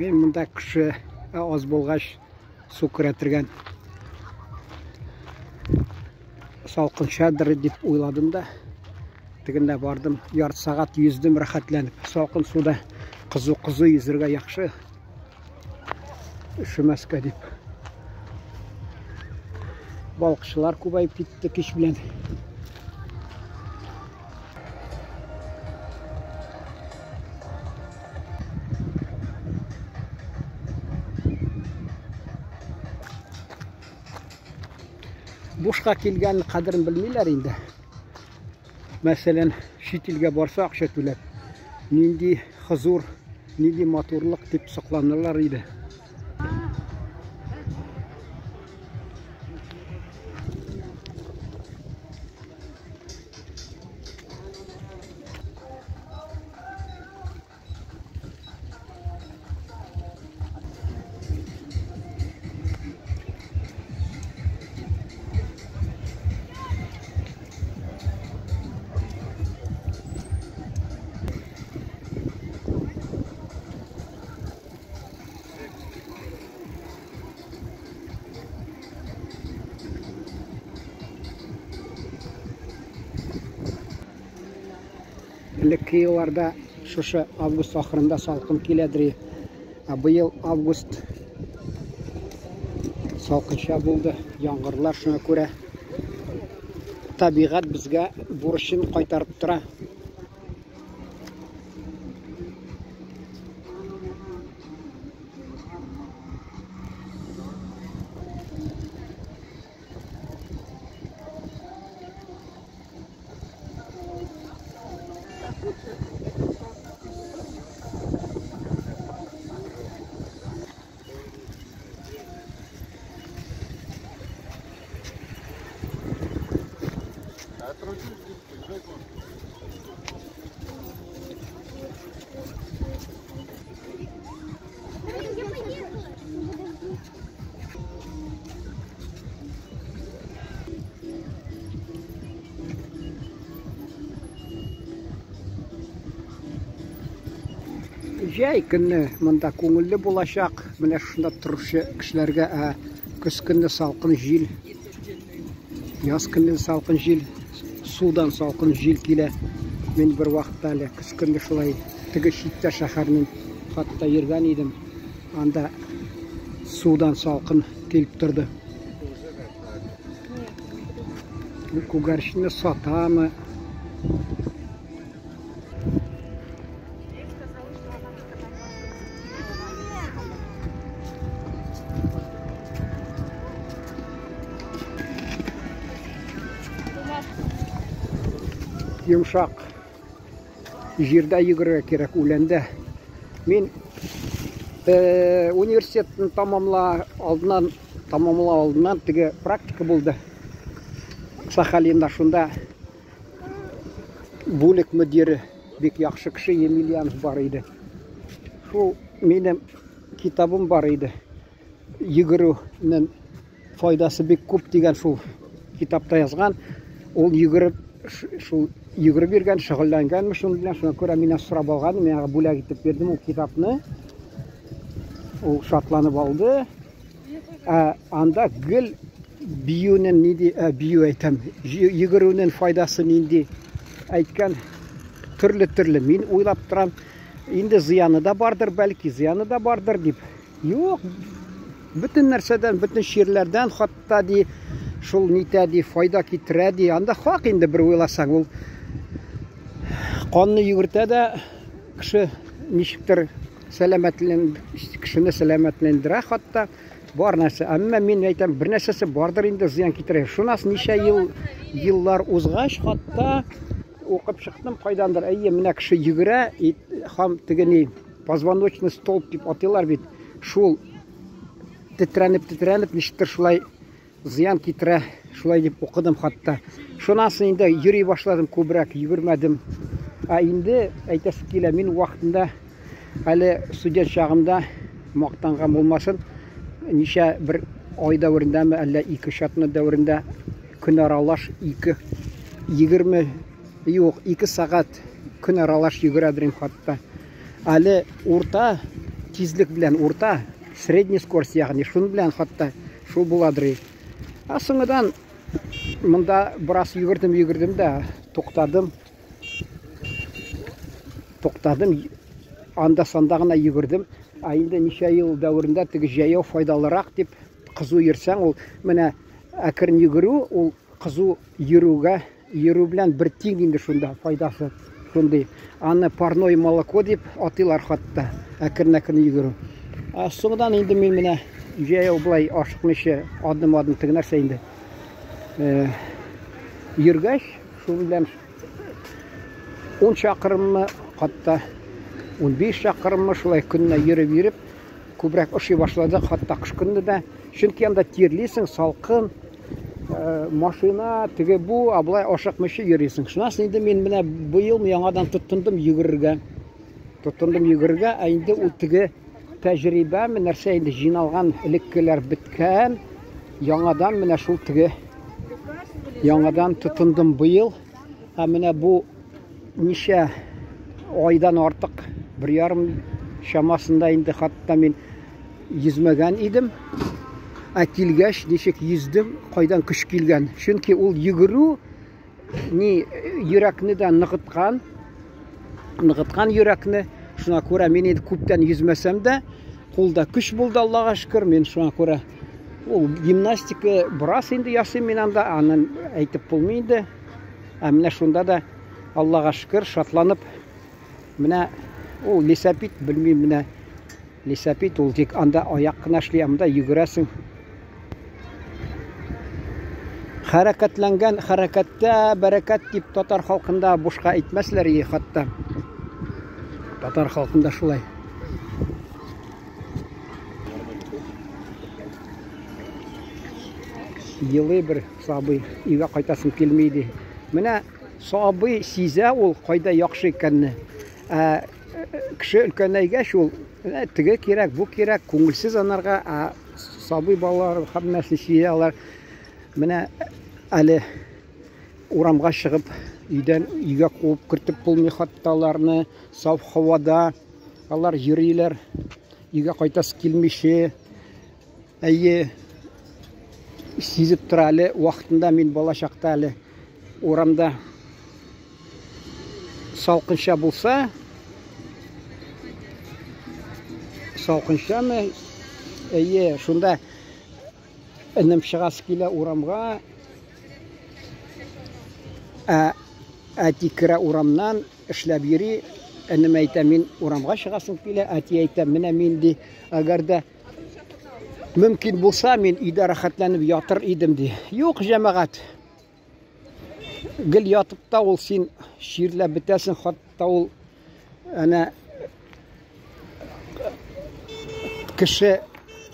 Мин монда кеше аз булгач су керә торган салкынчадыр дип уйладым да. Тегендә бардым, ярты сәгать йөздем рәхәтләнеп. Салкын суда кызу-кызу йөзергә яхшы. Өшемәскә дип. Балыкчылар күбәеп китте кич белән. Бушка килгән кадерен белмиләр инде. Мәсәлән, чит илгә барса акча түләп, нинди хозур, нинди матурлык дип сокланырлар иде. Элекке елларда шушы август ахырында салкын киләдер. Ә быел август салкынча булды, яңгырлар шуңа күрә табигать безгә бурычын кайтарып тора. Җәй көнне монда күңелле булачак. Менә шунда торучы кешеләргә, ә көз көнне салкын җил, яз көнне салкын җил, судан салкын җил килә. Мин бер вакытта әле көз көнне шулай теге читтә шәһәрнең хатта йөргән идем. Анда судан салкын килеп торды. Күгәрченне сатамы? Йомшак җирдә йөгерергә кирәк, үләндә. Мин э, университетны тамамла алдыннан тамамлау алдыннан теге практика булды. Сахалинда шунда бүлек мөдире бик яхшы кеше Емельянов бар иде. Шул минем китабым бар иде. Йөгерүнең файдасы бик күп дигән шул китапта язган. Ул йөгереп шул йөгереп йөргән, шөгыльләнгәнме шуның белән, шуңа күрә миннән сорап алган, мин аңа бүләк итеп бирдем ул китапны. Ул шатланып алды. Ә анда гел биюнең нинди, ә, бию әйтәм, йөгерүнең файдасы нинди әйткән төрле-төрле. Мин уйлап торам, инде зыяны да бардыр, бәлки зыяны да бардыр дип. Юк, бөтен нәрсәдән, бөтен чирләрдән хатта ди, шул нитә ди, файда китерә ди. Анда хак инде бер уйласаң, ул канны йөгертә дә кеше ничектер сәламәтлән кешене сәламәтләндерә хатта бар нәрсә. Әмма мин әйтәм, бер нәрсәсе бардыр инде зыян китерә. Шуннан ничә ел еллар узгач, хатта укып чыктым кайдандыр. Әйе, менә кеше йөгерә, һәм теге ни позвоночный столб дип атыйлар бит. Шул тетрәнеп-тетрәнеп ничектер шулай зыян китерә, шулай дип укыдым хатта. Шуннан соң инде йөри башладым күбрәк, йөгермәдем. Ә инде әйтәсе килә, мин вакытында әле студент чагымда мактанган булмасын, ничә бер ай дәверендәме, әллә ике-өч атна дәверендә көн аралаш ике егерме юк, ике сәгать көн аралаш йөгерәдер идем хатта. Әле урта тизлек белән урта, средний скорость, ягъни шуның белән хатта шул буладыр. Ә соңыдан монда бераз йөгердем, йөгердем дә туктадым. Туктадым. Анда санда гына йөгердем. Ә инде ничә ел дәверендә теге җәяү файдалырак дип кызу йөрсәң, ул менә әкрен йөгерү, ул кызу йөрүгә йөрү белән бер тиң инде шунда файдасы шундый. Аны парное молоко дип атыйлар хатта, әкрен-әкрен йөгерү. Ә соңдан инде мин менә җәяү болай ашыкмыйча адым-адым теге нәрсә инде. Э, йөргәч, шул белән 10 чакрыммы, хатта 15 чакрыммы шулай көненә йөреп-йөреп күбрәк ошый башлады, хатта кыш көнне дә. Чөнки анда тирлисең, салкын, э, машина, теге бу, а болай ашыкмыйча йөрисең. Шуннан соң инде мин менә быел яңадан тотындым йөгерергә. Тотындым йөгерергә, ә инде ул теге тәҗрибәме, нәрсә инде җыйналган элеккеләр беткән. Яңадан менә шул теге яңадан тотындым быел. Ә менә бу ничә айдан артык, бер ярым чамасында инде хатта мин йөзмәгән идем. Ә килгәч, ничек йөздем, кайдан көч килгән. Чөнки ул йөгерү ни йөрәкне дә ныгыткан, ныгыткан йөрәкне. Шуңа күрә мин инде күптән йөзмәсәм дә, кулда көч булды, Аллага шөкер. Мин шуңа күрә ул гимнастика бераз инде ясыйм мин анда, аны әйтеп булмый инде. Ә менә шунда да Аллага шөкер, шатланып, менә ул лесопид, белмим менә лесопид ул тик анда аяк кына эшли, ә монда йөгерәсең. Хәрәкәтләнгән хәрәкәттә бәрәкәт дип татар халкында бушка әйтмәсләр и хатта. Татар халкында шулай. Елый бер сабый, өйгә кайтасым килми ди. Менә сабый сизә ул кайда яхшы икәнне. Ә кеше өлкәнәйгәч ул теге кирәк, бу кирәк, күңелсез анарга, ә сабый балалар һәммәсе сизә алар. Менә әле урамга чыгып, өйдән өйгә куып кертеп булмый хатта аларны, саф һавада алар йөриләр. Өйгә кайтасы килмичә. Әйе, сизеп тора әле, вакытында мин бала чакта әле урамда салкынча булса, салкынчамы? Әйе, шунда энем чыгасы килә урамга. Ә әти керә урамнан, эшләп йөри. Энем әйтә, мин урамга чыгасым килә. Әти әйтә, менә мин ди, әгәр дә мөмкин булса, мин өйдә рәхәтләнеп ятыр идем ди. Юк, җәмәгать. Гел ятып та ул син чирләп бетәсең, хатта ул әнә кеше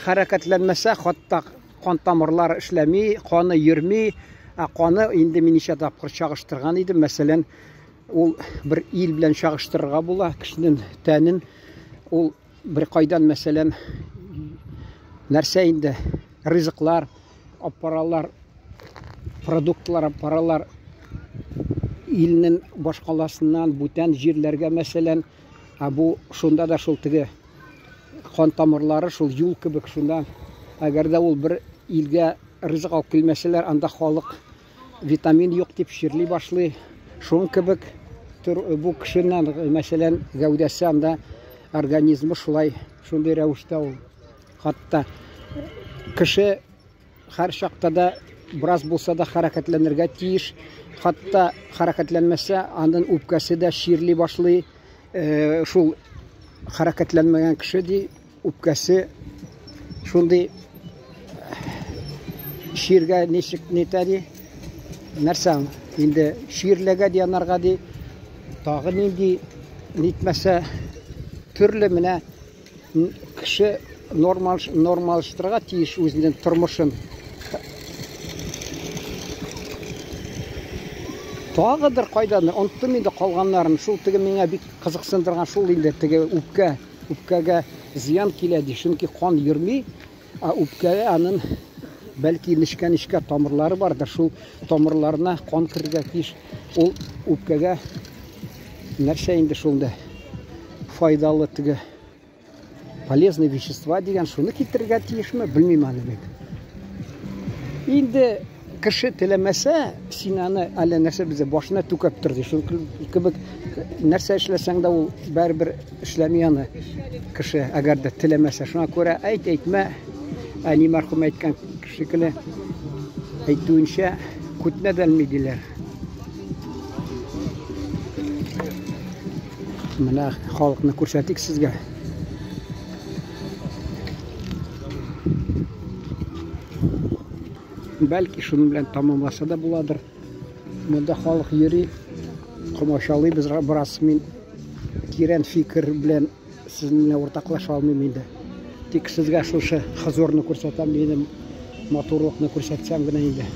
хәрәкәтләнмәсә, хатта кан тамырлары эшләми, каны йөрми. Ә каны инде мин ничә тапкыр чагыштырган идем, мәсәлән, ул бер ил белән чагыштырырга була, кешенең тәнен ул бер кайдан, мәсәлән, нәрсә инде, ризыклар аппаралар, продуктлар аппаралар илнең башкаласыннан бүтән җирләргә, мәсәлән, ә бу шунда да шул теге кан тамырлары шул юл кебек шунда. Әгәр дә ул бер илгә ризык алып килмәсәләр, анда халык витамин юк дип чирли башлый. Шуның кебек төр бу кешенең, мәсәлән, гәүдәсе анда организмы шулай, шундый рәвештә ул. Хатта кеше һәр чакта да бераз булса да хәрәкәтләнергә тиеш. Хатта хәрәкәтләнмәсә, аның үпкәсе дә чирли башлый. Э, шул хәрәкәтләнмәгән кеше ди, үпкәсе шундый чиргә ничек нитә ди. Нәрсә инде чирләгә ди анарга ди. Тагы нинди нитмәсә төрле менә кеше нормал нормалаштырырга тиеш үзенең тормышын. Тагыдыр кайдандыр, оныттым инде калганнарын. Шул теге миңа бик кызыксындырган шул инде теге үпкә, үпкәгә зыян килә ди. Чөнки кан йөрми, ә үпкәгә аның бәлки нечкә-нечкә тамырлары бардыр. Шул тамырларына кан керергә тиеш. Ул үпкәгә нәрсә инде шунда файдалы теге. Полезные вещества дигән шуны китерергә тиешме, белмим аны бит. Инде кеше теләмәсә, син аны әллә нәрсә безгә башына түкәп тор ди. Шул кебек нәрсә эшләсәң дә ул барыбер эшләми аны кеше, әгәр дә теләмәсә. Шуңа күрә әйт, әйтмә, әни мәрхүм әйткән шикелле әйтүенчә, күтне дә элми диләр. Менә халыкны күрсәтик сезгә. Бәлки шуның белән тамамласа да буладыр. Монда халык йөри, комачаулый без бераз мин тирән фикер белән сезнең белән уртаклаша алмыйм инде. Тик сезгә шушы хозурны күрсәтәм, минем матурлыкны күрсәтсәм генә инде.